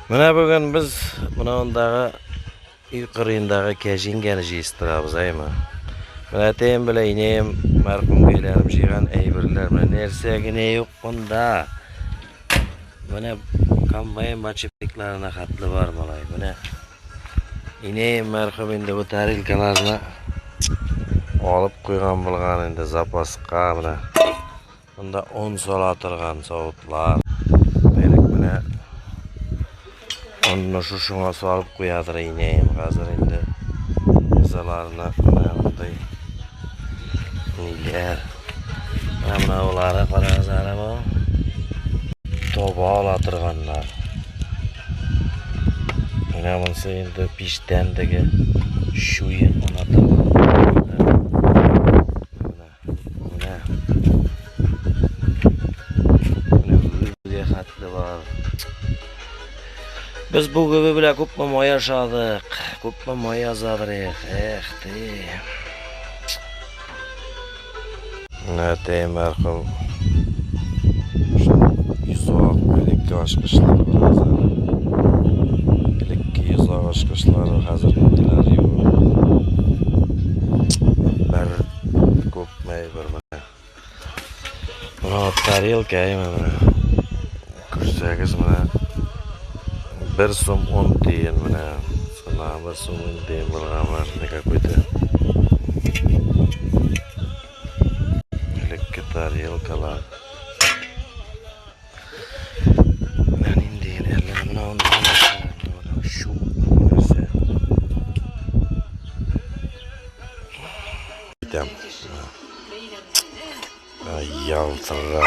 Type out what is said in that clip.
Менә бүген без менә андагы өй кырыендагы кәҗингәне җыештырабыз, әйме? Менә әтием белән инәем мәрхүмкәйләрем җыйган әйберләр, менә нәрсә генә юк монда. Менә комбайн подшипникларына хәтле бар, малай. Менә инәем мәрхүм инде бу тарелкаларны алып куйган булган инде запаска менә. Монда он сала торган савытлар. Элек менә онны шушыңа салып куядыр инәем. Хәзер инде без аларны менә мондый ниләр. Менә менә болары карагыз әле бу. Тоба ала торганнар. Менә монысы инде пиштән теге чуен ала торган. Менә. Менә гөбегә хәтле бар. Без бу гөбе белән күпме май ашадык, күпме май азадырык. Эх ты. Менә әтәй мәрхүм. Йозак, элекке ачкычлар бар хәзер. Элекке йозак ачкычлары хәзер мондыйлар юк. Бер Күпме әйбер менә. Менә тарелка әйме менә. Күрсәгез менә. Бер сум ун тиен менә. Цена бер сум ун тиен булган менә какой-то. Элекке тарелкалар. Менә нинди әллә менә анда чүп нәрсә. Әйтәм. Ялтырап.